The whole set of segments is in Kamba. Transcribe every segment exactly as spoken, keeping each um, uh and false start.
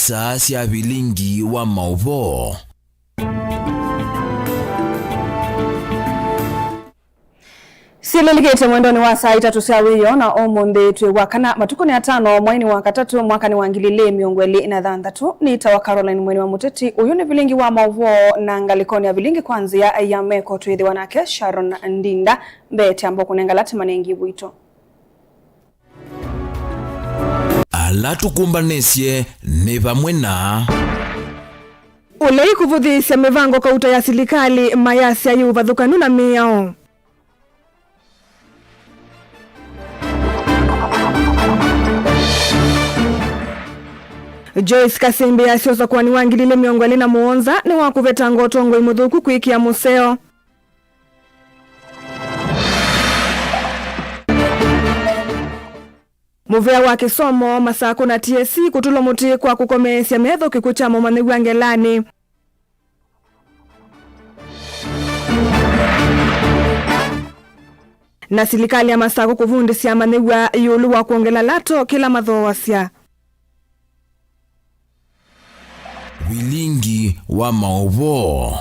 Taa sya vilingi wa maũvoo. Syĩlĩlĩkĩte mwendonĩ wa saa itatũ sya wĩoo, na ũmũnthĩ twĩ wa kana, matukũnĩ atano, mweinĩ wa katatũ, mwakanĩ wa ngili ilĩ mĩongo ĩlĩ na thanthatũ. Nĩtawa Caroline Mweni wa Mũteti. Ũyũ nĩ vilingi wa maũvoo, na ngalĩkonĩ ya vilingi kwa nzĩa ya meko twĩthĩwa nake Sharon Ndinda. Mbee, twamba kũnenga ala tũmanengie wito. Ala tũkũmbanĩsye nĩ vamwe na. Ũlei kũvũthĩĩsya mĩvango kauta ya silikalĩ, mayasya yĩ ũvathũkanu na mĩao. Joyce Kasĩmbĩ asyosa kwani wa ngili ilĩ mĩongo ĩlĩ na mũonza nĩ wa kũvetanga ũtongoi mũthũku kwĩkĩa mũseo. Mũvea wa kĩsomo, Masakũ na T S C kũtũlwa mũtĩ kwa kũkomeesya metho kĩkw'ũ kya mũmanyĩw'a ngelanĩ. Na silikalĩ ya Masakũ kũvundĩsya amanyĩw'a ĩũlũ wa kwongela lato kĩla mathooasya. Vilingi wa maũvoo.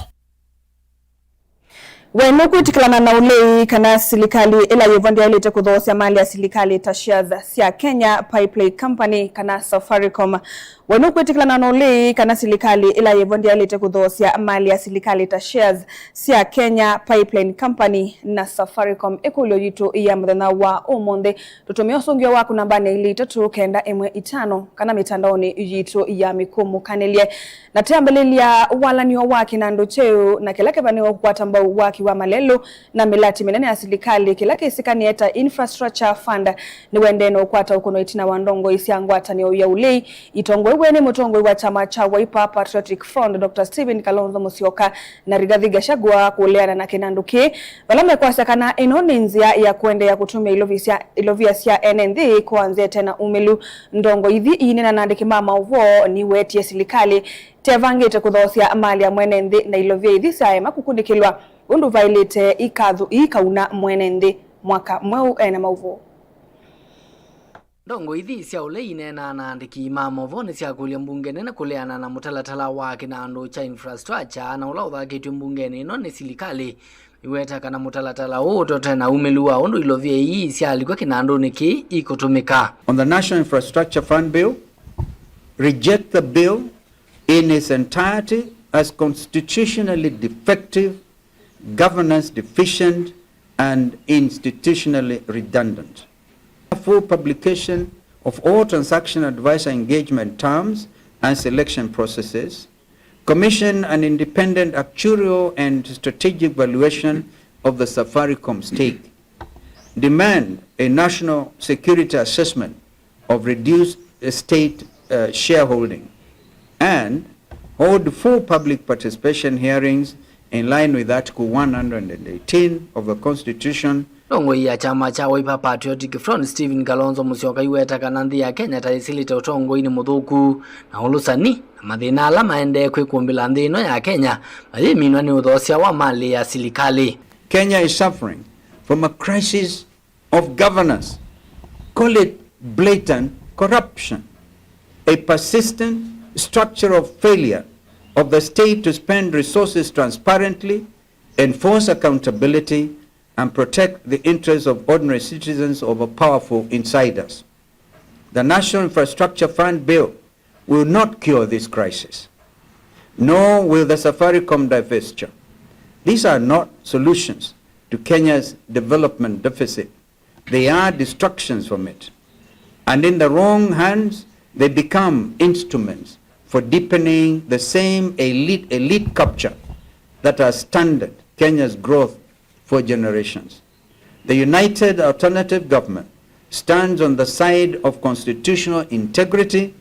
We nũkwĩtĩkĩlana na ũlei kana silikalĩ ĩla yĩvo ndyaĩlĩte kũthoosya malĩ ya silikalĩ ta shares sya Kenya Pipeline Company kana Safaricom? We nũkwĩtĩkĩlana na ũlei kana silikalĩ ĩla yĩvo ndyaĩlĩte kũthoosya malĩ ya silikalĩ ta shares sya Kenya Pipeline Company na Safaricom? Ĩkũlyo yitũ ya mũthenya wa ũmũnthĩ. Tũtũmĩa ũsũngĩo waku nambanĩ ilĩ itatũ kenda ĩmwe itano kana mĩtandaonĩ yitũ ya mĩkũmũkanĩlye. Na twambĩlĩlya walany'o wa kĩnandũ kyeũ na kĩla kĩvanĩwe kũkwata mbau waki wa malelũ na mĩlatĩ mĩnene ya silikalĩ kĩla kĩsĩkanĩe ta Infrastructure Fund, nĩwendee na ũkwata ũkũno ĩtina wa ndongoi sya ngwatanĩo ya ũlei itongoew'e nĩ mũtongoi wa kyama kya Wiper Patriotic Front, Doctor Stephen Kalonzo Musyoka, na Rigathi Gachagua kũleana na kĩnandũ kĩĩ, vala mekwasya kana ĩno nĩ nzĩa ya kũendeea kũtũmĩa ilovia sya, ilovia sya ene nthĩ kwa nzĩa ĩte na umĩlu. Ndongoi ithi iineena na andĩki ma maũvoo niwetie silikalĩ tevangĩte kũthoosya malĩ ya mwene nthĩ, na ilovia ithi syaema kũkunĩkĩlwa ũndũ vaĩlĩte ikathu iikauna mwene nthĩ mwaka mweũ, ene maũvoo. Ndongoi ithi sya ũlei ineenaa na andĩki ma maũvoo nĩsyakũlya mbunge nene kũleana na mũtalatala wa kĩnandũ kya infrastructure na ũla ũthakĩtw'e mbungenĩ ĩno nĩ silikalĩ. Iweta kana mũtalatala ũũ ũtote na umĩlu wa ũndũ ilovia ii syaalikwa kĩnandũnĩ kĩĩ ikũtũmĩka. On the National Infrastructure Fund Bill, reject the bill in its entirety as constitutionally defective, governance deficient, and institutionally redundant. A full publication of all transaction advisor engagement terms and selection processes. Commission an independent actuarial and strategic valuation of the Safaricom stake. Demand a national security assessment of reduced state, uh, shareholding, and hold full public participation hearings in line with Article one hundred and eighteen of the Constitution. Ndongoi ya kyama kya Wiper Patriotic Front, Stephen Kalonzo Musyoka, iweta kana nthĩ ya Kenya ta ĩsilĩte ũtongoinĩ mũthũku na ũlũsani, na mathĩna ala maendee kwĩkũmbĩla nthĩ ĩno ya Kenya mayĩminwa nĩ ũthoosya wa malĩ ya silikalĩ. Kenya is suffering from a crisis of governance, call it blatant corruption, a persistent structural failure of the state to spend resources transparently, enforce accountability, and protect the interests of ordinary citizens over powerful insiders. The National Infrastructure Fund Bill will not cure this crisis, nor will the Safaricom divestiture. These are not solutions to Kenya's development deficit. They are distractions from it. And in the wrong hands, they become instruments for deepening the same elite, elite culture that has stunted Kenya's growth for generations. The United Alternative Government stands on the side of constitutional integrity,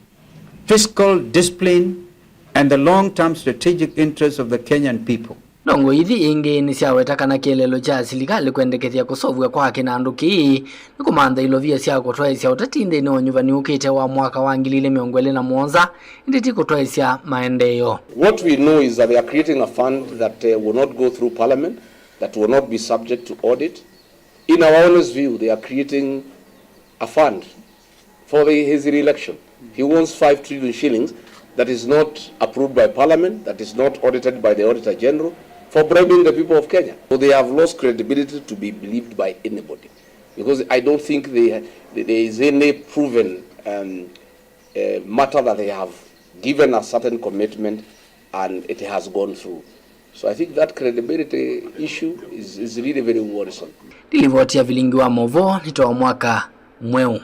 fiscal discipline, and the long-term strategic interests of the Kenyan people. Ndongoi ithi ingĩ nĩsyaweta kana kĩeleelo kya silikalĩ kwendekethya kũseũvw'a kwa kĩnandũ kĩĩ nĩkũmantha ilovia sya kũtwaĩsya ũteti nthĩnĩ wa ũnyuvani ũkĩte wa mwaka wa ngili ilĩ mĩongo ĩlĩ na mũonza, ĩndĩ ti kũtwaĩsya maendeeo. What we know is that they are creating a fund that, uh, will not go through parliament, that will not be subject to audit. In our honest view, they are creating a fund for the, his re-election. He wants five trillion shillings that is not approved by Parliament, that is not audited by the Auditor General, for bribing the people of Kenya. So they have lost credibility to be believed by anybody. Because I don't think they, there is any proven, um, uh, matter that they have given a certain commitment and it has gone through. So I think that credibility issue is, is really very worrisome. Nĩ livoti ya Vilingi wa Mauvoo, nĩ ta wa mwaka mweũ.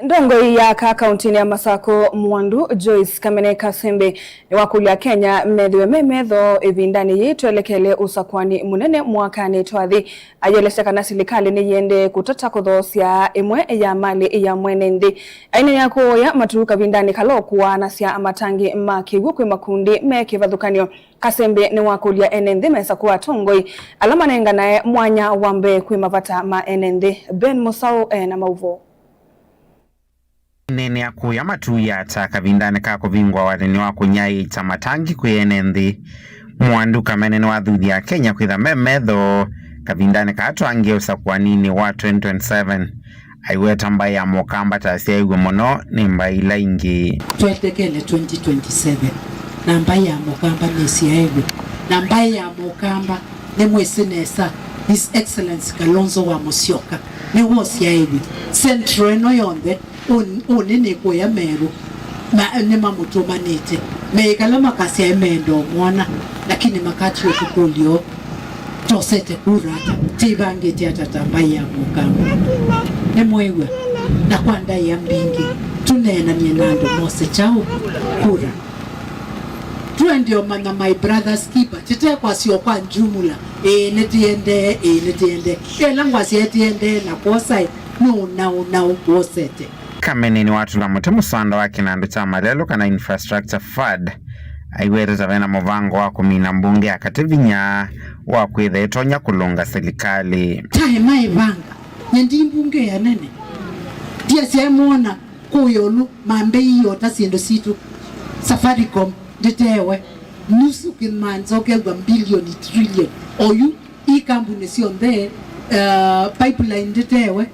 Ndongoi ya aka kauntinĩ ya Masakũ, Mwandu Joyce Kamene Kasembe, nĩwakũlya Akenya methĩwe me metho ĩvindanĩ yĩĩ twelekele ũsakũani mũnene mwakanĩ twathi. Ayelesya kana silikalĩ nĩyĩendee kũtata kũthoosya ĩmwe ya malĩ ya mwene nthĩ. Aineenea kũũya matu kavindanĩ kala ũkũaanasya amatangĩ ma kĩw'ũ kwĩ makundi me kĩvathũkany'o, Kasembe nĩwakũlya ene nthĩ mesa kũa atongoi ala manenganae mwanya wa mbee kwĩ mavata ma ene nthĩ. Ben Mũsaũ e na maũvoo. Nĩnĩa kũya matuya ata kavindanĩ ka kũvingwa wathani wa kũnyaĩĩkya matangĩ kwĩ ene nthĩ. Mwandu Kamene nĩwathuthya Akenya kwĩtha me metho kavindanĩ kaa twangie ũsakũaninĩ wa twenty twenty-seven. Aiweta mbaĩ ya Mũkamba ta asyaĩw'e mũno nĩ mbaĩ ila ingĩ. Twendekele twenty twenty-seven, na mbaĩ ya Mũkamba nĩsyaĩw'e, na mbaĩ ya Mũkamba nĩmwĩsĩ nesa, His Excellency Kalonzo wa Musyoka nĩwe ũsyaĩw'e. Central ĩno yonthe, ũnĩ nĩkũya merũ, ma- nĩmamũtũmanĩte meĩkala makasyae meenda ũmwona, lakini makatiwe kũkũlyo. Tosete kura ata? Tĩvangĩte ata ta mbaĩ ya Mũkamba? Nĩmwĩw'a? Na kwa ndaĩa mbingĩ, tũneenanie na andũ mose kyaũ? Kura. Twende ũmanya, my brother's keeper, tĩtekwasya kwa njumula, ĩĩ nĩtĩendee, ĩĩ nĩtĩendee. Ĩla ngwasya ĩtĩendee na kwosae, nũnaũ naũ wosete? Kamene nĩwatũla mũtĩ mũsanda wa kĩnandũ kya malelũ kana infrastructure fund. Aiweta ta vena mũvango wa kũmina mbunge ya katĩ vinya wa kwĩtha ĩtonya kũlũnga silikalĩ. Taĩ maĩvanga, nye ndi mbunge ya nene. Ndiasyae mwona kũya ũlũ mambĩĩie ota syĩndũ sitũ. Safaricom ndĩtewe. Nusu kĩmanza ũkew'a mbilioni, trillion. Oyu ii kambuni syonthe, uh, pipeline ndĩtewe.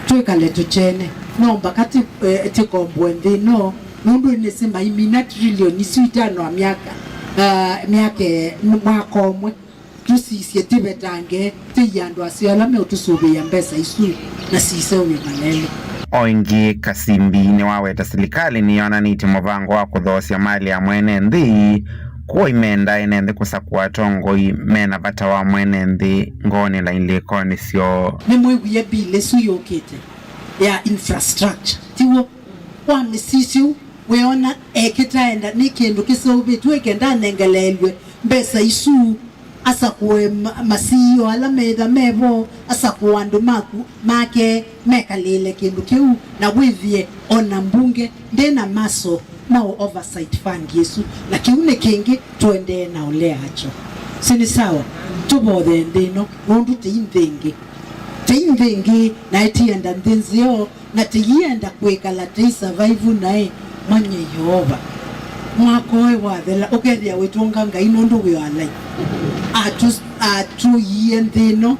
Twĩkale tũkyene. No mbaka ti- eh, tĩkomboe nthĩ ĩno, nũndũ nĩsĩ maimina trillion isu itano a myaka, uh, myaka ĩ- mwaka ũmwe. Tũsisye tĩvetange, tĩie andũ asu ala meũtũsũvĩĩa mbesa isu na siseũvye malelũ. O ĩngĩ, Kasimbi nĩwaweta silikalĩ nĩyonanĩtye mũvango wa kũthoosya malĩ ya mwene nthĩ, kwoou mendaa ene nthĩ kũsakũa atongoi mena vata wa mwene nthĩ ngoonĩ na ilĩkonĩ syoo. Nĩmwĩwie bill ĩsu yũkĩte ya infrastructure, tiw'o? Wamĩsisya ũu, wĩona ekĩta enda nĩ kĩndũ kĩseũvĩtw'e kenda anengeleelw'e mbesa isu, asakũe ma- ma C E O ala meĩtha me vo, asakũe andũ maku make mekalĩĩle kĩndũ kĩu, na wĩthĩe ona mbunge ndĩ na maso ma ũ oversight fund ĩsu. Na kĩu nĩ kĩngĩ tũendee na ũlea akyo. Si nĩ sawa? Tũvothee nthĩ ĩno, nũndũ tĩi nthĩ ĩngĩ. Tĩi nthĩ ĩngĩ, na ĩtienda nthĩ nzeo, na tĩienda kwĩkala tĩi survive naĩ. Manye Yeova, mwaka ũũ wathela, ũkethĩa wĩtũnga Ngai nũndũ wĩ alai. Atũ- atũie nthĩ ĩno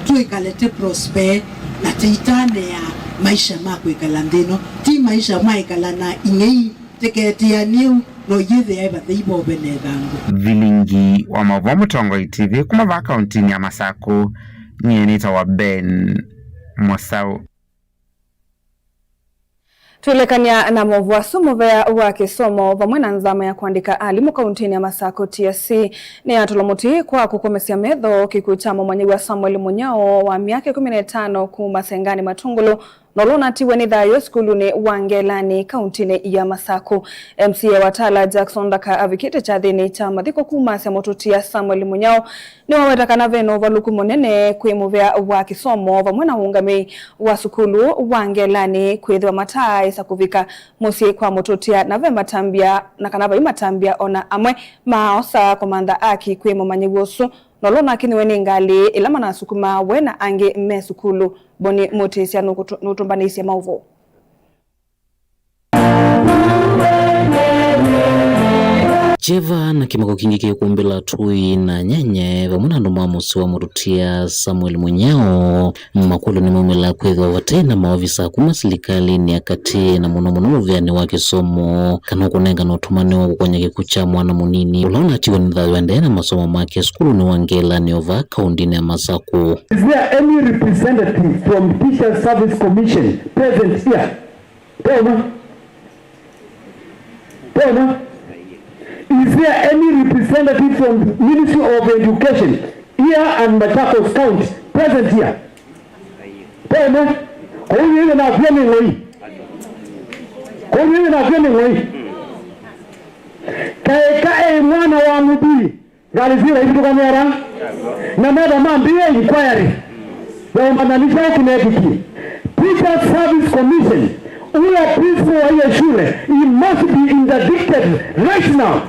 twĩkale tĩ prosper, na tĩitanĩa maisha ma kwĩkala nthĩ ĩno, ti maisha ma ĩkala na ing'ei. Tĩketĩanĩe ũu, no yĩthĩa ĩvathe ivove na ĩthangũ. Vilingi wa maũvoo Mũtongoi T V kuma vaa kauntinĩ ya Masakũ, nyie nĩtawa Ben Mũsaũ. Twĩlekany'a na maũvoo asu, mũvea wa kĩsomo vamwe na nzama ya kũandĩka alimũ kauntinĩ ya Masakũ T S C nĩyatũla mũtĩ kwa kũkomesya metho kĩkw'ũ kya mũmanyĩw'a Samuel Mũnyao wa myaka ĩkũmi na ĩtano kuma Senganĩ Matungulu, na ũla ũnatiwe nĩ thayũ sukulunĩ wa Ngelani, kauntinĩ ya Masakũ. M C A wa Tala Jackson Ndaka avikĩte kyathĩnĩ kya mathiko kumasya mũtũtia Samuel Mũnyao. Nĩwaweta kana ve na ũvalũku mũnene kwĩ mũvea wa kĩsomo vamwe na ũũngamĩi wa sukulu wa Ngelani kwĩthĩwa mataaĩsa kũvika mũsyĩ kwa mũtũtia, na ve matambya, na kana vai matambya ona amwe maaosa kũmantha aki kwĩ mũmanyĩw'a ũsu. Na ũla ũnakĩnyiwe nĩ ngalĩ ĩla manasukumaa we na angĩ me sukulu. Boni Mũtĩsya nũkũtũ- nũtũmbanĩisye maũvoo. Kyeva na kĩmako kingĩ kĩkũmbĩla tũi na nyenye vamwe na andũ ma mũsyĩ wa mũtũtia Samuel Mũnyao, makũlyo nĩmaumĩla kwĩthĩwa vate na maovisa kuma silikalĩnĩ ya katĩ, na mũno mũno mũvĩanĩ wa kĩsomo, kana ũkũnengana ũtũmani wa kũkonya kĩkw'ũ kya mwana mũnini ũla ũnatiwe nĩ thayũ aendee na masomo make sukulunĩ wa Ngelani Ova, kaũndĩnĩ ya Masakũ. Is there any representative from Teachers Service Commission present here? Tena. Tena. Is there any representative from Ministry of Education here and Machakos County present here? Tena. Kũu yĩthĩ nakw'e nĩ ng'oi. Kũu yĩthĩ nakw'e nĩ ng'oi. Kaĩ kaĩ mwana wa mũthii. Ngalĩ syĩ vaivĩtũkanĩa ata? Na metha mambĩĩa inquiry ya ũmanya nĩ kyaũ kĩneekĩkie. Teachers Service Commission, ũla principal wa ĩyo shule, he must be interdicted right now.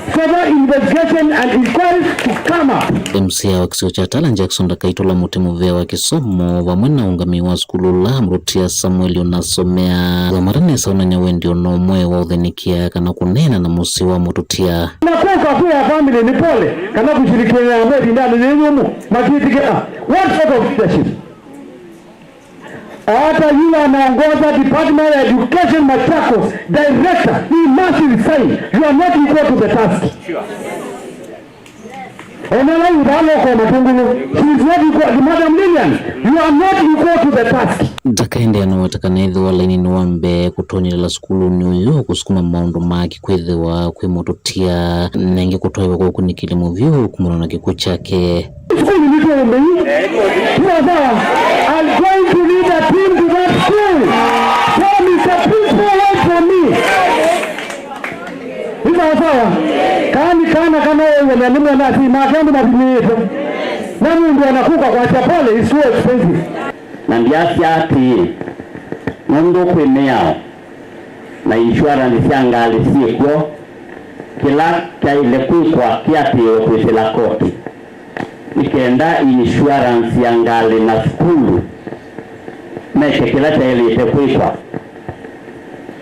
Further investigation and inquiries to come up. M C A wa kĩsio kya Tala Jackson Ndakaitũla mũtĩ mũvea wa kĩsomo vamwe na ũngamĩi wa sukulu ũla mũtũtia Samuel ũnasomea. Thomata nesa ũnanya wendi ona ũmwe wa ũthĩnĩkĩa kana kũneena na mũsyĩ wa mũtũtia. Na kũka kwĩ ya family nĩ pole kana kushirikiana na mweri ndani yenyu mu makitikira. What sort of leadership? Hata yule anaongoza department ya education Machakos, director, he must resign. You are not equal to the task. Ona lau thalo kwa matungulu. She is not equal. Madam Lillian, you are not equal to the task. Ndakaendeea na weta kana ethĩwa lainini wa mbee kũtonyelela sukulunĩ ũyũ kũsukuma maũndũ ma kĩkwĩthĩwa kwĩ mũtũtia, na ĩngĩ kũtwaĩwa kwa ũkunĩkĩli mũvyũ kumana na kĩkw'ũ kyake. Sukulu nĩ tũũmbĩi. Sawa sawa. I'm going to lead a team to that school. Tell Mister Principal, wait for me. Nĩ sawa sawa. Kaani kana kana wewe na nĩ mwana si make andũ mapimĩte. Na mũndũ anakuka kwa Chapole is too expensive. Na ndyasya atĩĩ, nũndũ kwĩ mĩao na insurance sya ngalĩ syĩ kw'o, kĩla kyaĩle kwĩkwa kĩatĩĩwe kwĩsĩla koti, nĩ kenda insurance ya ngalĩ na sukulu meke kĩla kyaĩlĩte kwĩkwa.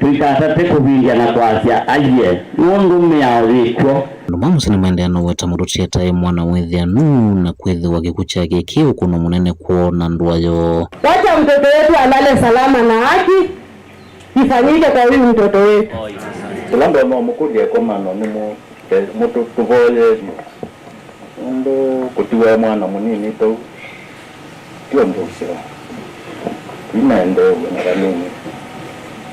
Tũikatate kũvindya na kwasya aiee, nũndũ mĩao yĩ kw'o. Andũ ma mũsyĩ nĩmaendeea na ũweta mũtũtia taĩ mwana wĩthĩanu na kwĩthĩwa kĩkw'ũ kyake kĩ ũkũno mũnene kwoo na ndũa yoo. Wacha mtoto wetu alale salama na haki ifanyike kwa huyu mtoto wetu. Ĩla ndonya ũmũkũlya ĩkomano nĩ mũ-, mũtũ-, tũvoyee vyũ. Nũndũ kũtiwa mwana mũnini tau ti ũndũ ũseo. Tũimaendeew'a na vanini.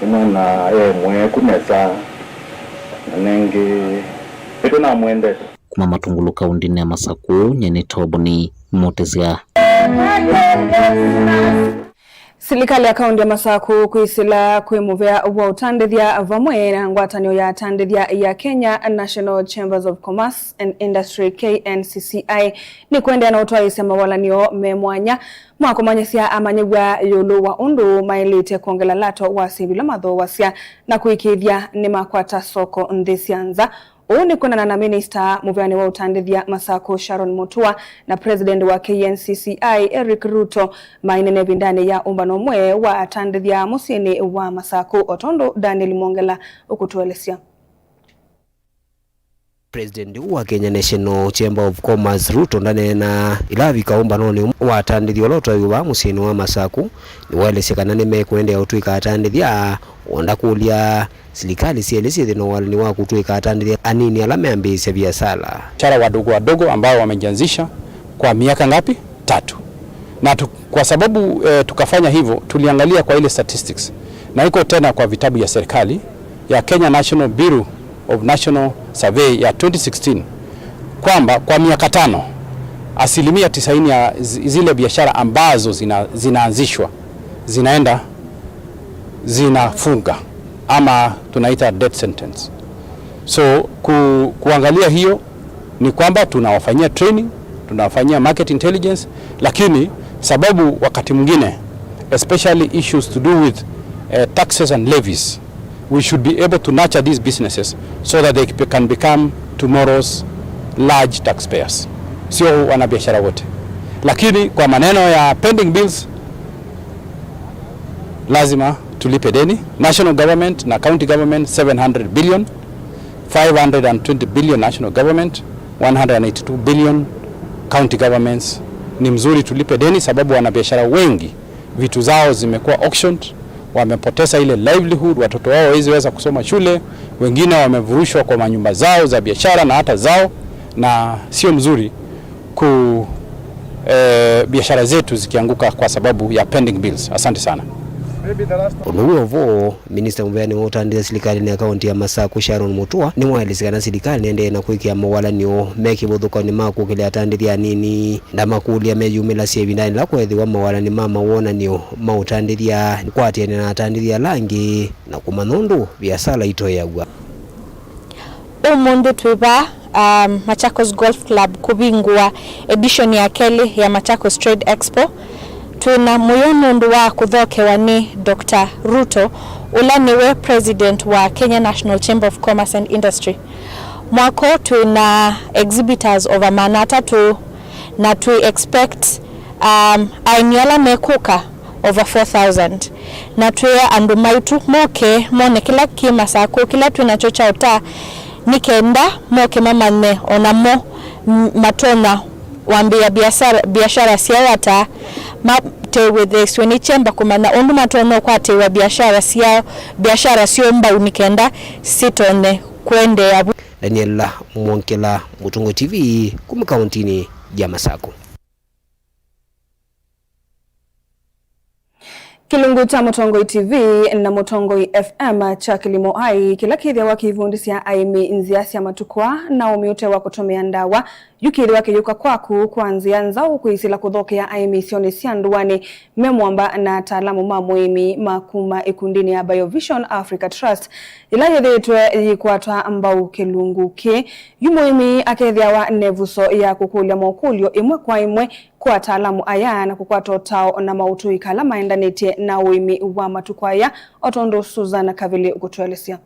Nĩ mwana e mũeku nesa, na nengĩ nĩtũnamwendete. Kuma Matungulu kaũndĩnĩ ya Masakũ, nyie nĩ Toboni Mũtĩsya. Silikalĩ ya kaũndĩ ya Masakũ kwĩsĩla kwĩ mũvea wa ũtandĩthya vamwe na ngwatanĩo ya atandĩthya ya Kenya National Chambers of Commerce and Industry, K N C C I, nĩkũendeea na ũtwaĩĩsya mawalany'o me mwanya ma kũmanyĩsya amanyĩw'a ĩũlũ wa ũndũ maĩlĩte kwongela lato wa syĩndũ ila mathoosya na kũĩkĩĩthya nĩmakwata soko nthĩ sya nza. Ũu nĩ kwendana na minista mũveani wa ũtandĩthya Masakũ Sharon Mutua na president wa K N C C I Eric Ruto mainene ĩvindanĩ ya ũmbano ũmwe wa atandĩthya mũsyĩnĩ wa Masakũ, o tondũ Daniel Mwongela ũkũtũelesya. President wa Kenya National Chamber of Commerce Ruto ndaneenaa ĩla avika ũmbanonĩ ũmwe wa atandĩthya ũla ũtwaĩwe vaa mũsyĩnĩ wa Masakũ. Nĩwaelesya kana nĩmekũendeea ũtw'ĩka atandĩthya, o ndakũlya silikalĩ syelĩ syĩthĩe na ũalanĩ wa kũtw'ĩka atandĩthya anini ala meambĩĩsya viasala. Biashara wadogo wadogo ambao wamejianzisha kwa miaka ngapi? Tatu. Na tu-, kwa sababu, eh, tukafanya hivyo, tuliangalia kwa ile statistics, na iko tena kwa vitabu ya serikali ya Kenya National Bureau of National Survey ya twenty sixteen, kwamba kwa miaka tano, asilimia tisaini ya zi-, zile biashara ambazo zina-, zinaanzishwa, zinaenda, zinafunga, ama tunaita death sentence. So, ku-, kuangalia hiyo ni kwamba tunawafanyia training, tunawafanyia market intelligence, lakini sababu wakati mwingine, especially issues to do with, eh, taxes and levies, we should be able to nurture these businesses so that they can become tomorrow's large taxpayers, sio wanabiashara wote. Lakini kwa maneno ya pending bills, lazima tulipe deni, national government na county government seven hundred billion, Five hundred and twenty billion national government, one hundred and eighty-two billion county governments. Ni mzuri tulipe deni, sababu wanabiashara wengi vitu zao zimekuwa auctioned, wamepoteza ile livelihood, watoto wao hawezi weza kusoma shule, wengine wamevurushwa kwa manyumba zao za biashara na hata zao, na sio mzuri ku, eh, biashara zetu zikianguka kwa sababu ya pending bills. Asante sana. Ũndũ wĩ o vo, minista mũveani wa ũtandĩthya silikalĩnĩ ya kaũntĩ ya Masakũ, Sharon Mutua, nĩwaelesye kana silikalĩ nĩendee na kwĩkĩa mawalany'o me kĩvathũkany'o ma kũkĩlya atandĩthya anini, na makũlya meyumĩlasya ĩvindanĩ yĩla kweethĩwa mawalany'o ma mawonany'o ma ũtandĩthya, kũatĩanĩa na atandĩthya ala angĩ, na kũmanya ũndũ viasala itoeaw'a. Ũmũnthĩ twĩ vaa, um, Machakos Golf Club kũvingũa edition ya kelĩ ya Machakos Trade Expo. Twĩ na mũyo nũndũ wa kũthokewa nĩ Doctor Ruto, ũla nĩwe President wa Kenya National Chamber of Commerce and Industry. Mwaka ũũ twĩ na exhibitors over maana atatũ, na twĩ expect, um, aeni ala mekũka over four thousand. Na twĩe andũ maitũ moke mone kĩla kĩ Masakũ, kĩla twĩ nakyo kya ũta, nĩ kenda moke mamanye o namo, m-, matonya wambĩĩa biasara, biashara syao ata, matew'ĩthĩsw'e nĩ chamber kũmanya ũndũ matonya ũkwatĩĩwa biashara syao, biashara syoo mbau nĩ kenda sitonye kũendeea vu. Daniel Mwongela, Mũtongoi T V, kuma kauntinĩ ya Masakũ. Kĩlungu kya Mũtongoi T V na Mũtongoi F M kya Kĩlimo Hai, kĩla kĩthĩawa kĩivundĩsya aĩmi nzĩa sya matukũ aa na ũmĩ ũte wa kũtũmĩa ndawa, yu kĩthĩwa kĩyũka kwaku kwa nzĩa nzaũ kwĩsĩla kũthokea aĩmi isionĩ sya ndũanĩ me mwamba na ataalamu ma mũĩmi ma kuma ĩkundinĩ ya Biovision Africa Trust, ĩla yĩthĩĩtwe yĩkwatwa mbau kĩlungu kĩĩ. Yu mũĩmi akethĩawa na ĩvuso ya kũkũlya mokũlyo ĩmwe kwa ĩmwe kwa ataalamu aya na kũkwata ũtao na maũtũĩka ala maendanĩtye na ũĩmi wa matukũ aya, o tondũ Susan Kavili ũkũtũelesya.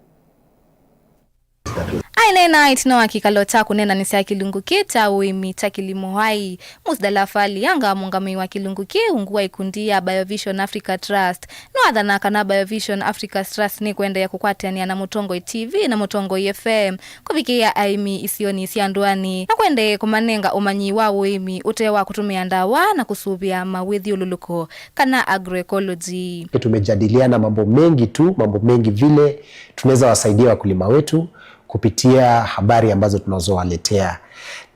Aineena ĩtina wa kĩkalo kya kũneenanĩsya kĩlungu kĩĩ kya ũĩmi kya Kĩlimo Hai, Musdalaf Ali Anga, mũngamĩi wa kĩlungu kĩĩ ungu wa ĩkundi ya Biovision Africa Trust, nĩwathana kana Biovision Africa Trust nĩkũendeea kũkwatĩanĩa na Mũtongoi T V na Mũtongoi F M kũvikĩĩa aĩmi isionĩ sya ndũanĩ na kũendee kũmanenga ũmanyi wa ũĩmi ũte wa kũtũmĩa ndawa na kũsũvĩa mawĩthyũlũlũko, kana agroecology. Tumejadiliana mambo mengi tu, mambo mengi vile tunaweza wasaidia wakulima wetu kupitia habari ambazo tunazowaletea.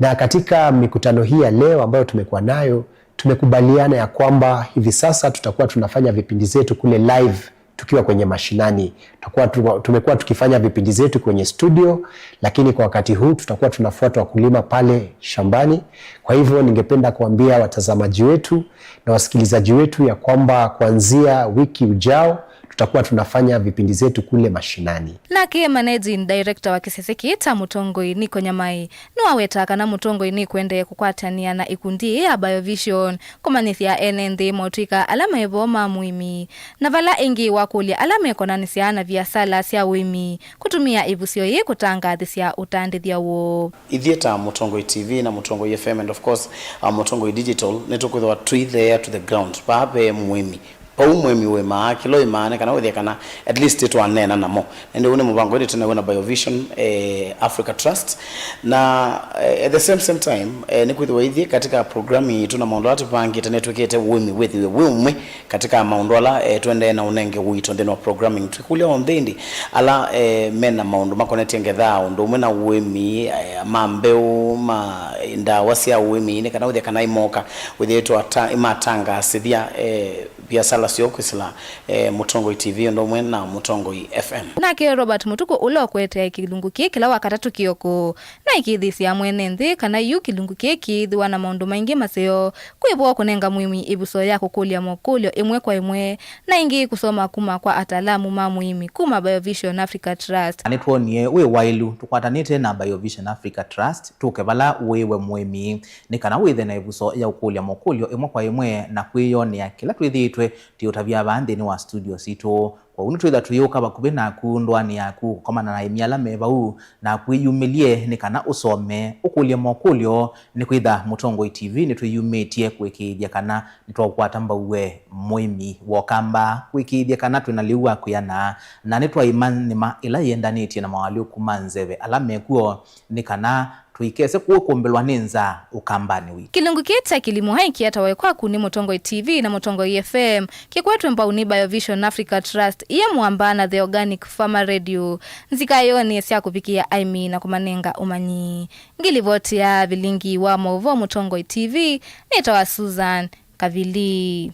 Na katika mikutano hii ya leo ambayo tumekuwa nayo, tumekubaliana ya kwamba hivi sasa tutakuwa tunafanya vipindi zetu kule live tukiwa kwenye mashinani. Tutakuwa tu-, tumekuwa tukifanya vipindi zetu kwenye studio, lakini kwa wakati huu tutakuwa tunafuata wakulima pale shambani. Kwa hivyo ningependa kuambia watazamaji wetu na wasikilizaji wetu ya kwamba kuanzia wiki ujao tutakuwa tunafanya vipindi zetu kule mashinani. Nake managing director wa kĩsese kĩĩ kya Mũtongoi, Niko Nyamai, nĩwawetaa kana Mũtongoi nĩkũendee kũkwatany'a na ĩkundi yĩĩ ya Biovision kũmanyĩsya ene nthĩ motw'ĩka ala me vo ma mũĩmi, na vala ĩngĩ wakũlya ala mekonanĩsya na viasala sya ũĩmi kũtũmĩa ĩvusyo yĩĩ kũtangathĩsya ũtandĩthya woo. Ithyĩ ta Mũtongoi T V na Mũtongoi F M and of course, uh, Mũtongoi Digital, nĩtũkwĩthĩwa tũitheea to the ground vaa ve mũĩmi. Vau mũĩmi ũĩmaa, kĩla ũĩmaa nĩ kana wĩthĩe kana at least twaneena namo. Na ĩndĩ ũũ nĩ mũvango ĩndĩ twĩ naw'o na Biovision, eh, Africa Trust. Na, eh, at the same, same time, eh, nĩkwĩthĩwa ithyĩ katika programming yitũ na maũndũ ala tũvangĩte nĩtwĩkĩte ũĩmi wĩthĩwe wĩ ũmwe katika maũndũ ala, eh, tũendee na ũnenge ũito nthĩnĩ wa programming. Twĩkũlya onthe ĩndĩ ala, eh, mena maũndũ makonetye ngetha, ũndũ ũmwe na ũĩmi, eh, ma mbeũ, ma ndawa sya ũĩmi, nĩ kana wĩthĩe kana imoka, wĩthĩĩtwe ata-, imatangaasĩthya, eh, viasala syoo kwĩsĩla, eh, Mũtongoi T V ũndũ ũmwe na Mũtongoi F M. Nake Robert Mũtukũ, ũla ũkũetea kĩlungu kĩĩ kĩla wa katatũ kĩoko, naĩkĩĩthĩsya mwene nthĩ kana yu kĩlungu kĩĩ kĩĩthĩwa na maũndũ maingĩ maseo, kwĩ vo kũnenga mũĩmi ĩvuso ya kũkũlya mokũlyo ĩmwe kwa ĩmwe, na ĩngĩ kũsoma kuma kwa ataalamu ma mũĩmi kuma Biovision Africa Trust. Na nĩtwonie wĩ waĩlu tũkwatanĩte na Biovision Africa Trust tũke vala ũĩ we mũĩmi, nĩ kana wĩthe na ĩvuso ya ũkũlya mokũlyo ĩmwe kwa ĩmwe na kwĩyonea kĩla twĩthĩĩtwe twe tũiũtavya vaa nthĩnĩ wa studio sitũ. Kwoou nĩtwĩtha tũyũka vakuvĩ naku ndũanĩ yaku kũkomana na aĩmi ala me vau, na kwĩyumĩlye nĩ kana ũsome, ũkũlye mokũlyo, nĩkwĩtha Mũtongoi T V nĩtwĩyumĩtye kũĩkĩĩthya kana nĩtwaũkwata mbau we mũĩmi wa Ũkamba, kũĩkĩĩthya kana twĩ na lĩu wa kwĩana, na nĩtwaĩma nĩma ĩla yĩendanĩtye na mawalũku ma nzeve ala mekw'o, nĩ kana tũikese kũkũmbĩlwa nĩ nzaa Ũkambanĩ witũ. Kĩlungu kĩĩ kya Kĩlimo Hai kĩatawe kwaku nĩ Mũtongoi T V na Mũtongoi F M. Kĩkwetwe mbau nĩ Biovision Africa Trust, Ia Mwamba na The Organic Farmer Radio. Nzika yoo nĩ sya kũvikĩa aĩmi na kũmanenga ũmanyi. Ngilivoti ya vilingi wa maũvoo Mũtongoi T V nĩtawa Susan Kavili.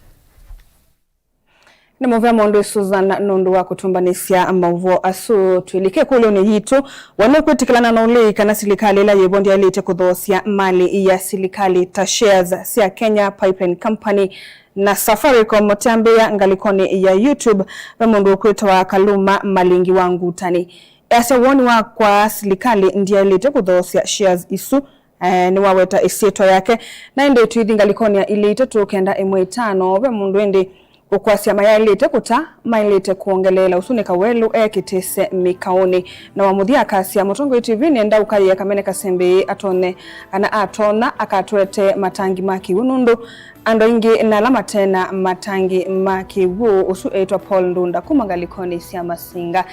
Nĩ mũvea mũndũ Susan nũndũ wa kũtũmbanĩsya maũvoo asu. Twĩlike ĩkũlyoonĩ yitũ, we nũkwĩtĩkĩlana na ũlei kana silikalĩ ĩla yĩvo ndyaĩlĩte kũthoosya mali ya silikalĩ ta shares sya Kenya Pipeline Company na Safaricom? Ũtambĩĩa ngalĩkonĩ ya YouTube, ve mũndũ ũkwĩtawa Kaluma Malingi wa Ngutani easya, woni wakwa, silikalĩ ndyaĩlĩte kũthoosya shares isu. Eh, nĩwaweta ĩsyĩtwa yake. Na ĩndĩ tũithi ngalĩkonĩ ya ilĩ itatũ kenda ĩmwe itano, ve mũndũ ĩndĩ ũkwasya mayaĩlĩte kũta, maĩlĩte kwongeleela. Ũsu nĩ Kawelũ e Kĩtĩse Mĩkaũnĩ. Na wa mũthya akasya, Mũtongoi T V nĩenda ũkaĩe Kamene Kasembĩ atonye, kana atonya akatũete matangi ma kĩw'ũ, nũndũ andũ aingĩ na ala mate na matangi ma kĩw'ũ. Ũsu eĩtwa Paul Ndunda kuma ngalĩkonĩ sya Masinga.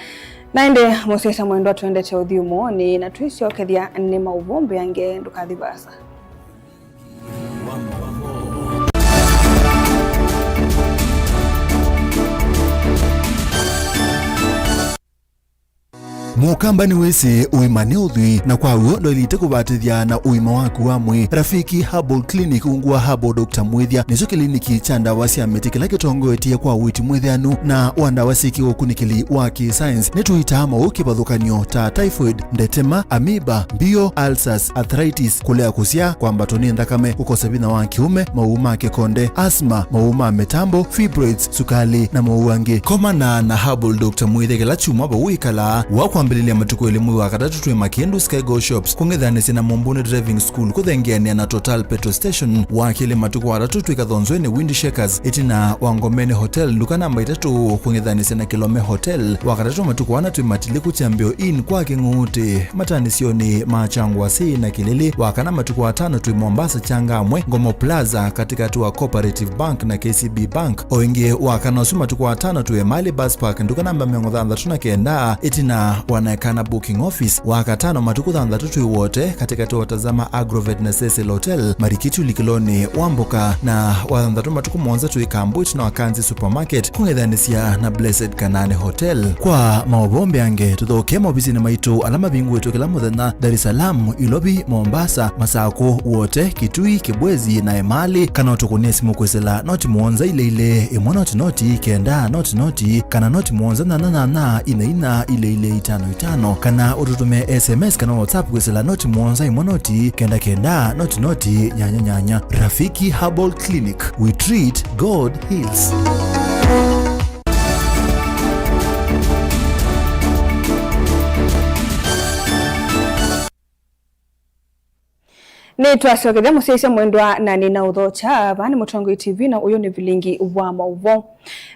Na ĩndĩ mũsyaĩĩsya mwendwa, tũendete ũthyũmũonĩ na twĩsyokethya nĩ maũvoo mbeange, ndũkathi vaasa. Mũkamba nĩwĩsĩ ũima nĩ ũthwii, na kwa w'o ndwaĩlĩte kũvatĩthya na ũima waku wa mwĩĩ. Rafiki Herbal Clinic ungu wa Herbal Doctor Mwĩthya nĩkyo kĩliniki kya ndawa sya mĩtĩ kĩla kĩtongoetye kwa ũiiti mwĩthĩanu na wa ndawa syĩ kĩũkunĩkĩli wa kĩ-science. Nĩtũitaa maũũ kĩvathũkany'o ta typhoid, ndetema, amoeba, mbio, ulcers, arthritis, kũlea kũsyaa, kwambatwa nĩ nthakame, kũkosa vinya wa kĩũme, maũũ ma kĩkonde, asthma, maũũ ma mĩtambo, fibroids, sukalĩ, na maũũ angĩ. Komana na Herbal Doctor Mwĩthya kĩla kyumwa vau wĩkalaa. Wa kwambĩlĩlya matukũ elĩ mwei wa katatũ twĩ Makĩndũ Skygo Shops, kũng'ethanĩsya na Mũmbũnĩ Driving School, kũthengeanĩa na Total Petrol Station. Wa kelĩ matukũ atatũ twĩ Kathonzweni Wind Shakers, ĩtina wa Ngomeni Hotel, nduka namba itatũ, kũng'ethanĩsya na Kĩlome Hotel. Wa katatũ matukũ ana twĩ Matilĩ kũ Kyambĩo Inn kwa Kĩng'ũũtĩ, matanĩsyonĩ ma Kyangwasĩ na Kĩlĩlĩ. Wa kana matukũ atano twĩ Mombasa Changamwe, Ngomo Plaza, katĩkatĩ wa Cooperative Bank na K C B Bank. O ĩngĩ wa kana ũsu matukũ atano twĩ Emali Bus Park, nduka namba mĩongo thanthatũ na kenda, ĩtina wa Naekana Booking Office. Wa katano matukũ thanthatũ twĩ Wote, katĩkatĩ wa Tazama Agrovet na Cecil Hotel, Marikiti ũlikĩlonĩ wa Mboka, na wa thanthatũ matukũ mũonza twĩ Kambwit na Wakanzi Supermarket, kũng'ethanĩsya na Blessed Kanani Hotel. Kwa maũvoo mbeange, tũthokee maovisinĩ maitũ ala mavingũĩtwe kĩla mũthenya, Dar es Salaam, Ilovi, Mombasa, Masakũ, Wote, Kitui, Kibwezi, na Emali, kana ũtũkũnĩe simũ kwĩsĩla noti mũonza ilĩ ilĩ, ĩmwe noti noti, kenda noti noti, kana noti mũonza nyanya nyanya, inya inya, ilĩ ilĩ, itano itano, kana ũtũtũmĩe S M S kana WhatsApp kwĩsĩla noti mũonza ĩmwe noti, kenda kenda, noti noti, nyanya nyanya. Rafiki Herbal Clinic, we treat, God heals. Nĩtwasyokethya mũsyaĩĩsya mwendwa, na nĩnaũthokya. Vaa nĩ Mũtongoi T V na ũyũ nĩ vilingi wa maũvoo.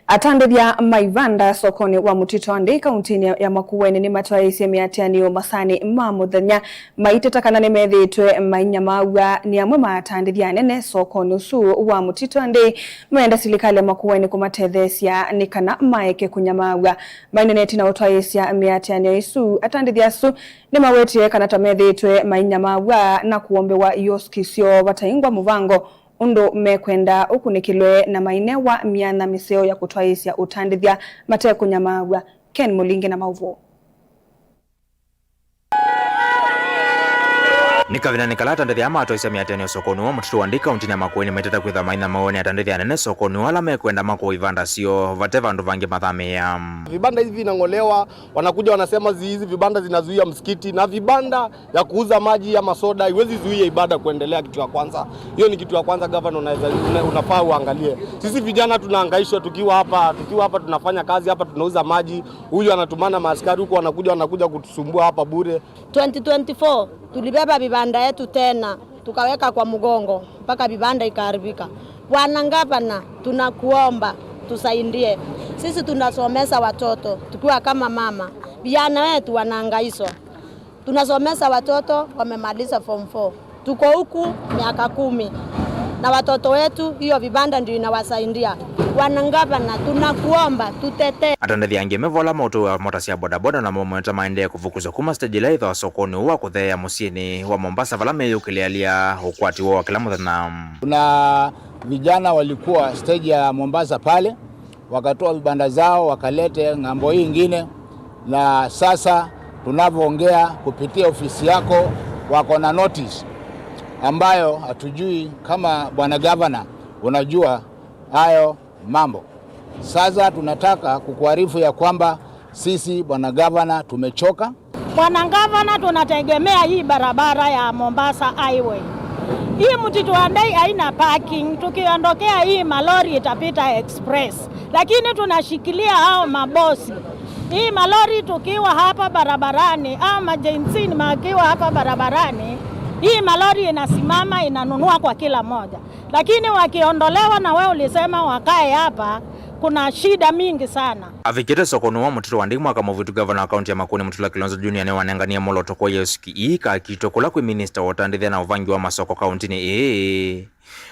Atandĩthya ma ivanda sokonĩ wa Mũtitũ wa Ndei kauntinĩ ya Makueni nĩmatwaĩĩsye mĩatĩanĩo masaanĩ ma mũthenya, maiteta kana nĩmethĩĩtwe mainyamaaw'a nĩ amwe ma atandĩthya anene sokonĩ ũsu wa Mũtitũ wa Ndei. Meenda silikalĩ ya Makueni kũmatetheesya nĩ kana maeke kũnyamaaw'a. Mainenetie na ũtwaĩĩsya mĩatĩanĩo ĩsu, atandĩthya asu nĩmawetie kana ta methĩĩtwe mainyamaaw'a na kũombewa ioski syoo vataingwa mũvango ũndũ mekwenda ũkunĩkĩlwe, na mainewa myanya mĩseo ya kũtwaĩĩsya ũtandĩthya mate kũnyamaaw'a. Ken Mũlingi na maũvoo. Nĩ kavindanĩ kala atandĩthya aa matwaĩĩsya mĩatĩanĩo sokonĩ wa Mũtitũ wa Ndei kauntinĩ ya Makueni maitata kwĩthwa mainyamaaw'a nĩ atandĩthya anene sokonĩ ala mekwenda makũe ivanda syoo vate vandũ vangĩ mathamĩĩa. Vibanda hivi vinang'olewa, wanakuja wanasema zi-, hizi vibanda zinazuia msikiti, na vibanda ya kuuza maji ama soda haiwezi zuia ibada kuendelea, kitu ya kwanza. Hiyo ni kitu ya kwanza, gavana, unaweza, una-, unafaa uangalie. Sisi vijana tunahangaishwa tukiwa hapa, tukiwa hapa tunafanya kazi hapa, tunauza maji, huyu anatumana maaskari huko, wanakuja, wanakuja kutusumbua hapa bure. Twenty twenty-four tulibeba vibanda yetu tena, tukaweka kwa mgongo mpaka vibanda ikaharibika. Bwana Gavana, tunakuomba tusaidie. Sisi tunasomesa watoto tukiwa kama mama. Vijana wetu wanahangaishwa. Tunasomesa watoto wamemaliza form four. Tuko huku miaka kumi. Na watoto wetu, hiyo vibanda ndio inawasaidia. Bwana Gavana, tunakuomba tutetee. Atandĩthya angĩ me vo ala maũtũĩa mota sya bodaboda namo moete maendee kũvukuswa kuma stage ĩla yĩthĩawa sokonĩ ũũ wa kũtheea mũsyĩnĩ wa Mombasa, vala meyũkĩlĩalya ũkwati woo wa kĩla mũthenya. Kuna vijana walikuwa stage ya Mombasa pale, wakatoa vibanda zao wakalete ng'ambo hii ingine, na sasa tunavyoongea kupitia ofisi yako wako na notice ambayo hatujui kama Bwana Gavana unajua hayo mambo. Sasa tunataka kukuarifu ya kwamba sisi, Bwana Gavana, tumechoka. Bwana Gavana, tunategemea hii barabara ya Mombasa Highway. Hii Mtito wa Ndei haina parking, tukiondokea hii malori itapita express. Lakini tunashikilia hao mabosi. Hii malori tukiwa hapa barabarani, ama Gen Z makiwa hapa barabarani, hii malori inasimama, inanunua kwa kila moja. Lakini wakiondolewa na wewe ulisema wakae hapa, kuna shida mingi sana. Avikĩte sokonĩ wa Mtito wa Ndei mwaka mũvĩtu, ngavana wa kaunti ya Makueni Mutula Kilonzo Junior nĩwanenganie mwolooto kwa ĩoski ii kakitwe kũla kwĩ minista wa ũtandĩthya na ũvangi wa masoko kauntinĩ ĩĩ.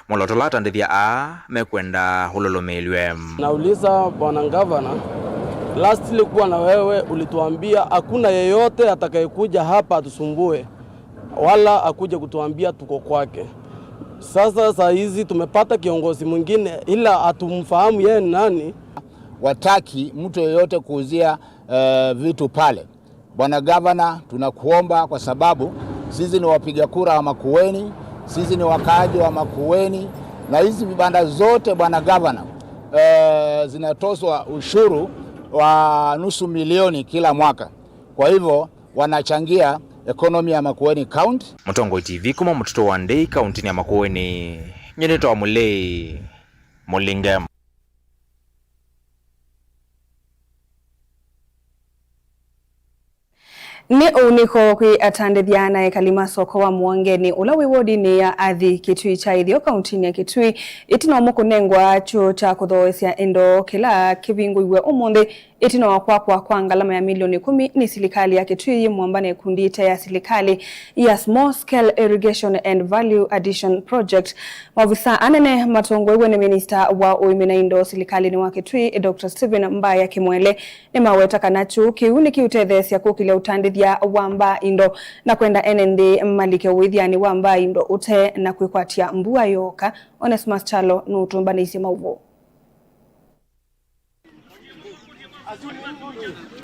Mwolooto ũla atandĩthya aa mekwenda ũlũlũmĩĩlw'e. Nauliza Bwana Gavana, last ilikuwa na wewe, ulituambia hakuna yeyote atakayekuja hapa atusumbue wala akuje kutuambia tuko kwake. Sasa saa hizi tumepata kiongozi mwingine, ila hatumfahamu yeye ni nani. Wataki mtu yeyote kuuzia, eh, vitu pale. Bwana Gavana, tunakuomba kwa sababu sisi ni wapiga kura wa Makueni, sisi ni wakaaji wa Makueni, na hizi vibanda zote, Bwana Gavana, eh, zinatozwa ushuru wa nusu milioni kila mwaka. Kwa hivyo, wanachangia economy ya Makueni County. Mũtongoi T V kuma Mũtito wa Ndei, kauntinĩ ya Makueni, nyie nĩtawa Mũlei Mũlinge. Nĩ ũunĩko kwĩ atandĩthya na ekali ma soko wa Mũangenĩ ũla wĩ wodinĩ ya Athi Kitui kya Ĩtheo, kauntinĩ ya Kitui, ĩtina ũmwe kũnengwa kyũũ kya kũthooesya indo kĩla kĩvingũiwe ũmũnthĩ. Ĩtina wa kwakwa kwa ngalama ya milioni ikũmi nĩ silikalĩ ya Kitui yĩ mũamba na ĩkundi ĩte ya silikalĩ ya Small Scale Irrigation and Value Addition Project, maovisaa anene matongoew'e nĩ minista wa ũĩmi na indo silikalĩnĩ wa Kitui, Doctor Stephen Mbaya Kimwele, nĩmaweta kana kyũũ kĩu nĩkĩũtetheesya kũkĩlya ũtandĩthya wa mbaa indo na kwenda ene nthĩ malike ũĩthyanĩ wa mbaa indo ũte na kwĩkwatya mbua yooka. Onesmus Kyalo nũtũmbanĩisye maũvoo.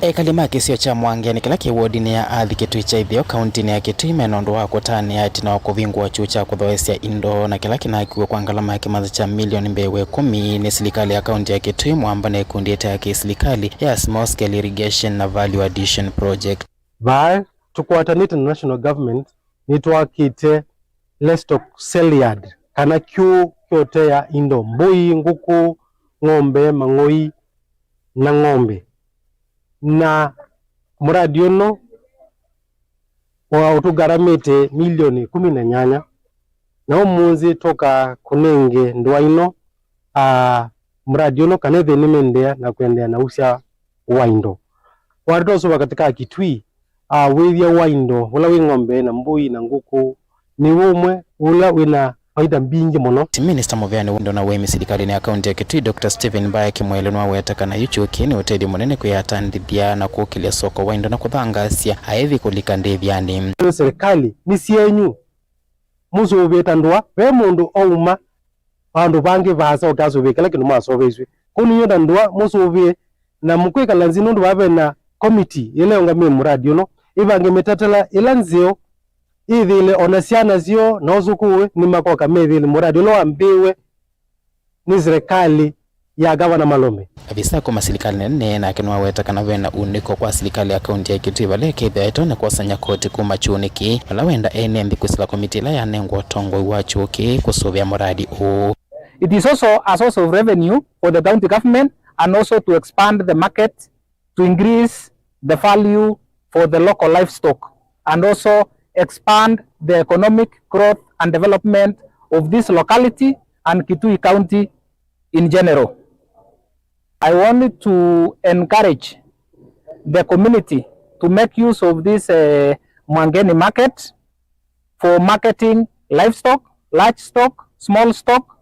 Ekali ma kĩsio kya Mwangenĩ kĩla kĩ wodinĩ ya Athi Kitui kya Ĩtheo, kauntinĩ ya Kitui, mena ũndũ wa kũtanĩa ĩtina wa kũvingũa kyũũ kya kũthooesya indo na kĩla kĩnakiw'e kwa ngalama ya kĩmanza kya milioni mbee wa ĩkũmi nĩ silikalĩ ya kaunti ya Kitui, mũamba na ĩkundi ĩte ya kĩsilikalĩ ya Small Scale Irrigation na Value Addition Project. Vaa tũkwatanĩte na national government nĩtwakĩte livestock sale yard, kana kyũũ kya ũtea indo, mbũi, ngũkũ, ng'ombe, mang'oi na ng'ombe. Na mũradi ũno wa ũtũgaramĩte milioni ikũmi na nyanya, na ũmũnthĩ twoka kũnenge ndũa ĩno, a, mũradi ũno kana ĩthĩnĩ mendeea na kũendeea na usya wa indo. Watata ũsu wa katĩ ka Kitui, a, wĩthya wa indo ũla wĩ ng'ombe na mbũi na ngũkũ nĩ ũmwe ũla wĩna faida mbingĩ mũno. Minista mũveanĩ wa indo na ũĩmi silikalĩnĩ ya kaunti ya Kitui, Doctor Stephen Mbaya Kimwele, nĩwaweta kana yu kyũũ kĩĩ nĩ ũtethyo mũnene kwĩ atandĩthya na kũkĩlya soko wa indo na kũthangaasya aĩthi kũlika ndĩthyanĩ. Silikalĩ nĩ syenyu, mũsũvĩe ta ndũa, ve mũndũ ouma vandũ vangĩ vaasa ũke asũvĩe kĩla kĩndũ mwasoveisw'e. Kwoou nĩnyw'ĩ ta ndũa mũsũvĩe, na mũkwĩkala nzĩ nũndũ vaa ve na komiti ĩla ĩũngamĩe mũradi ũno, ĩvange mĩtatala ĩla nzeo, ĩthĩĩle o na syana syoo na ũsũkũũe nĩmakoka methĩĩle mũradi ũla wambĩĩwe nĩ silikalĩ ya Gavana Malome. Avisa kuma silikalĩ nene nake nĩwaweta kana ve na unĩko kwa silikalĩ ya kaunti ya Kitui vala ĩkethĩwa ĩtonya kwosany'a koti kuma kyũũnĩ kĩĩ, vala wenda ene nthĩ kwĩsĩla komiti ĩla yanengwa ũtongoi wa kyũũ kĩĩ kũsũvĩa mũradi ũũ. It is also a source of revenue for the county government and also to expand the market to increase the value for the local livestock and also expand the economic growth and development of this locality and Kitui County in general. I want to encourage the community to make use of this, uh, Mwangeni market for marketing livestock, large stock, small stock,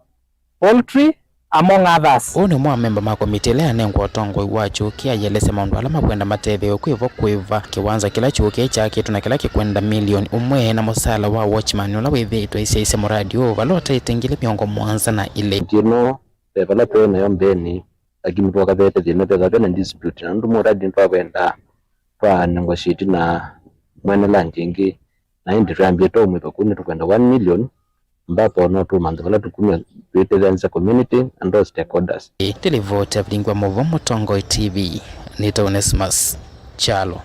poultry, among others. Ũũ nĩ ũmwe wa memba ma komiti ĩla yanengwa ũtongoi wa Chuki aielesya maũndũ ala makwenda matetheew'e kwĩvo kwĩva kĩwanza kĩla Chuki kyakĩtwe na kĩla kĩkwenda milioni ũmwe na mũsaala wa watchman ũla wĩthĩĩtwe aisyaisya mũradi ũũ vala ũtaĩte ngili mĩongo mũonza na ilĩ. Ĩno ve vala twaĩ nayo mbeenĩ, lakini twakavete thĩna, vethĩwa ve na dispute, na nũndũ mũradi nĩtwavendaa twa negotiate na mwene land ĩngĩ, na ĩndĩ twambĩte ũmwĩva kũu nĩtũkwenda one million, ambapo no tũmanthe vala tũkumya twĩtetheanĩsya community and all stakeholders. Ĩĩ nĩ livoti ya vilingi wa maũvoo Mũtongoi T V, nĩtawa Onesmus Kyalo.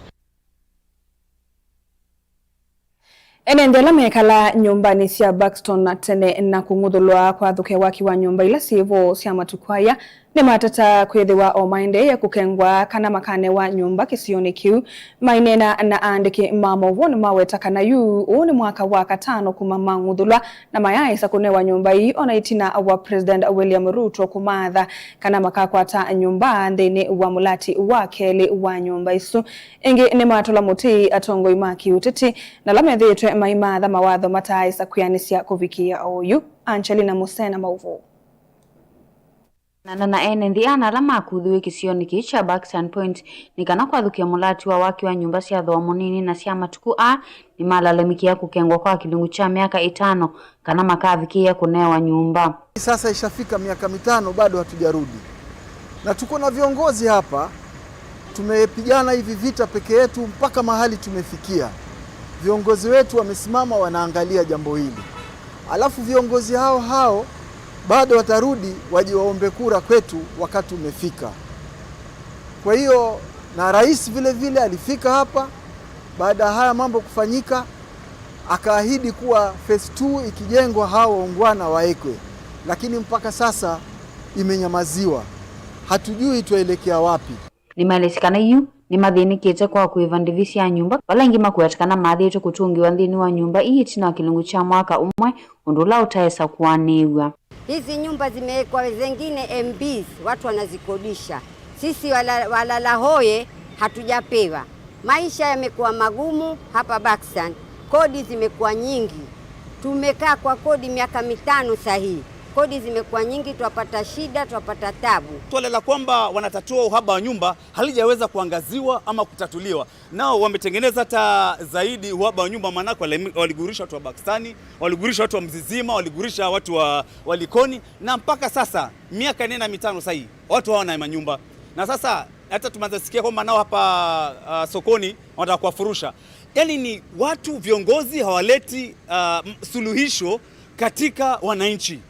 Ene nthĩ ala mekalaa nyũmbanĩ sya Buxton tene na kũng'uthũlwa kwathũke waki wa nyũmba ila syĩ vo sya matukũ aya nĩmateta kwĩthĩwa o maendeea kũkengwa kana makanewa nyũmba kĩsionĩ kĩu. Maineena na aandĩki ma maũvoo nĩmaweta kana yu ũũ nĩ mwaka wa katano kuma mang'uthũlwa na mayaaĩsa kũnewa nyũmba ii ona ĩtina wa President William Ruto kũmaatha kana makakwata nyũmba nthĩnĩ wa mũlati wa kelĩ wa nyũmba isu. Ĩngĩ nĩmatũla mũtĩ atongoi ma kĩũteti na ala methĩĩtwe maimaatha mawatho mataaĩsa kwĩanĩsya kũvikĩĩa oyu. Angelina Musena maũvoo. Na, na, na ene nthĩ ana ala makuthiw'e kĩsionĩ kĩĩ kya Buxton Point nĩ kana kwathũkĩa mũlati wa waki wa nyũmba sya thooa mũnini na sya matukũ aa nĩmalalamĩkĩa kũkengwa kwa kĩlungu kya myaka ĩtano kana makavikĩĩa kũnewa nyũmba. Sasa ishafika miaka mitano, bado hatujarudi. Na tuko na viongozi hapa, tumepigana hivi vita peke yetu mpaka mahali tumefikia. Viongozi wetu wamesimama wanaangalia jambo hili. Alafu viongozi hao hao bado watarudi waje waombe kura kwetu wakati umefika. Kwa hiyo, na rais vile vile alifika hapa baada ya haya mambo kufanyika, akaahidi kuwa phase two ikijengwa hao waungwana waekwe, lakini mpaka sasa imenyamaziwa. Hatujui twaelekea wapi. Nĩmaelesye kana yu nĩmathĩnĩkĩte kwa kũĩva ndĩvi sya nyũmba, vala aingĩ makweta kana mathĩĩtwe kũtũngĩwa nthĩnĩ wa nyũmba ii ĩtina wa kĩlungu kya mwaka ũmwe, ũndũ ũla ũtaesa kũanĩw'a. Hizi nyumba zimewekwa zengine M Bs, watu wanazikodisha. Sisi wala-, walala hoye hatujapewa. Maisha yamekuwa magumu hapa Buxton. Kodi zimekuwa nyingi. Tumekaa kwa kodi miaka mitano sahihi. Kodi zimekuwa nyingi, twapata shida, twapata tabu. Suala la kwamba wanatatua uhaba wa nyumba halijaweza kuangaziwa ama kutatuliwa. Nao wametengeneza hata zaidi uhaba wa nyumba, maanake wali-, waligurisha watu wa Buxton, waligurisha watu wa Mzizima, waligurisha watu wa, wa Likoni, na mpaka sasa, miaka nne na mitano sahihi, watu hawana manyumba. Na sasa, hata tumeanza sikia kwamba nao hapa, ah, sokoni, wanataka kuwafurusha. Yaani ni watu, viongozi hawaleti, ah, m-, suluhisho katika wananchi.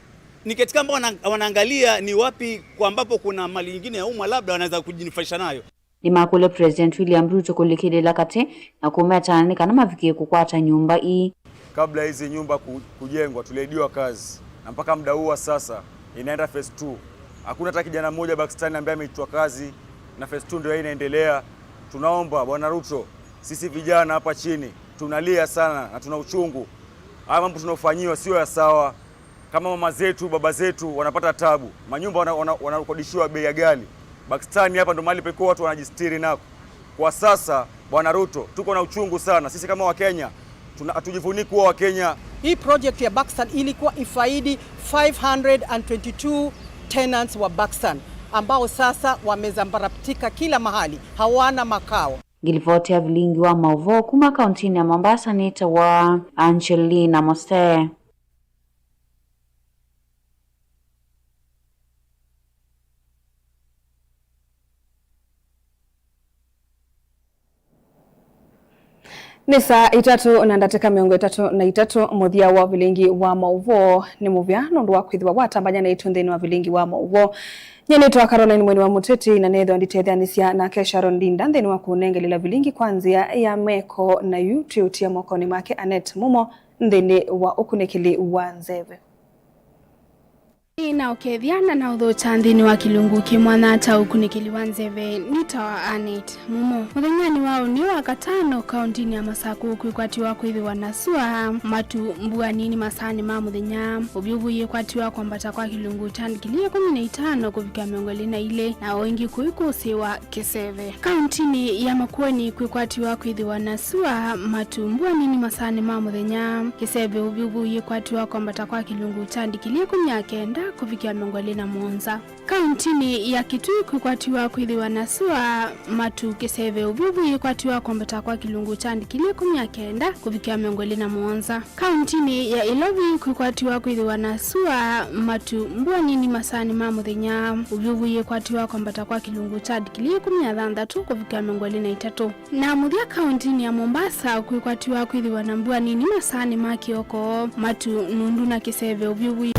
Ni katika ambao wana-, wanaangalia ni wapi kwa ambapo kuna mali nyingine ya umma labda wanaweza kujinufaisha nayo. Nĩmakũlya President William Ruto kũlikĩlĩĩla katĩ na kũmetaana nĩ kana mavikĩe kũkwata nyũmba ii. Kabla hizi nyumba ku-, kujengwa, tuliahidiwa kazi. Na mpaka muda huu wa sasa, inaenda phase two. Hakuna hata kijana mmoja Buxton ambaye ameitwa kazi, na phase two ndio inaendelea. Tunaomba, Bwana Ruto, sisi vijana hapa chini, tunalia sana na tuna uchungu. Haya mambo tunaofanyiwa sio ya sawa. Kama mama zetu, baba zetu wanapata tabu, manyumba wana-, wana-, wanakodishiwa bei ya ghali. Buxton hapa ndo mahali pekee watu wanajistiri nako. Kwa sasa, Bwana Ruto, tuko na uchungu sana. Sisi kama Wakenya, tuna-, hatujivunii kuwa Wakenya. Hii project ya Buxton ilikuwa ifaidi five hundred and twenty-two tenants wa Buxton, ambao sasa wamezambaratika kila mahali, hawana makao. Ngilivoti ya vilingi wa maũvoo kuma kauntinĩ ya Mombasa nĩtawa Angelina Mose. Nĩ saa itatũ na ndatĩka mĩongo ĩtatũ na itatũ, mũthya wa vilingi wa maũvoo nĩ mũvea nũndũ wa kwĩthĩwa watambany'a naitũ nthĩnĩ wa vilingi wa maũvoo. Nyie nĩtawa Caroline Mweni wa Mũteti, na nĩthwa nditetheanĩsya nake Sharon Ndinda nthĩnĩ wa kũnengelela vilingi kwa nzĩa ya meko, na yu twĩũtia mokonĩ make Annet Mumo nthĩnĩ wa ũkunĩkĩli wa nzeve. Nĩ na ũkethya na na ũthũkya nthĩnĩ wa kĩlungu kĩ mwanya kya ũkunĩkĩli wa nzeve. Nĩtawa Annet Mumo. Mũthenyanĩ wa ũnĩ wa katano, kaũntinĩ ya Masakũ kwĩkwatiwa kwĩthĩwa na sua, matu, mbua nini masaanĩ ma mũthenya. Ũvyũvu yĩkwatiwa kwambata kwa kĩlungu kya ndigili ĩkũmi na itano kũvikĩa mĩongo ĩlĩ na ilĩ, na o ĩngĩ kũikũsĩĩwa kĩseve. Kaũntinĩ ya Makueni kwĩkwatiwa kwĩthĩwa na sua, matu, mbua nini masaanĩ ma mũthenya. Kĩseve ũvyũvu yĩkwatiwa kwambata kwa kĩlungu kya ndigili ĩkũmi na kenda kũvikĩa mĩongo ĩlĩ na mũonza. Kaũntinĩ ya Kitui kwĩkwatiwa kwĩthĩwa na sua, matu, kĩseve ũvyũvu yĩkwatiwa kwambata kwa kĩlungu kya ndigili ĩkũmi na kenda kũvikĩa mĩongo ĩlĩ na mũonza. Kaũntinĩ ya Ilovi kwĩkwatiwa kwĩthĩwa na sua, matu, mbua nini masaanĩ ma mũthenya. Ũvyũvu yĩkwatiwa kwambata kwa kĩlungu kya ndigili ĩkũmi na thanthatũ kũvikĩa mĩongo ĩlĩ na itatũ. Na mũthya kaũntinĩ ya Mombasa kwĩkwatiwa kwĩthĩwa na mbua nini masaanĩ ma kĩoko, matu, nundu na kĩseve ũvyũvu.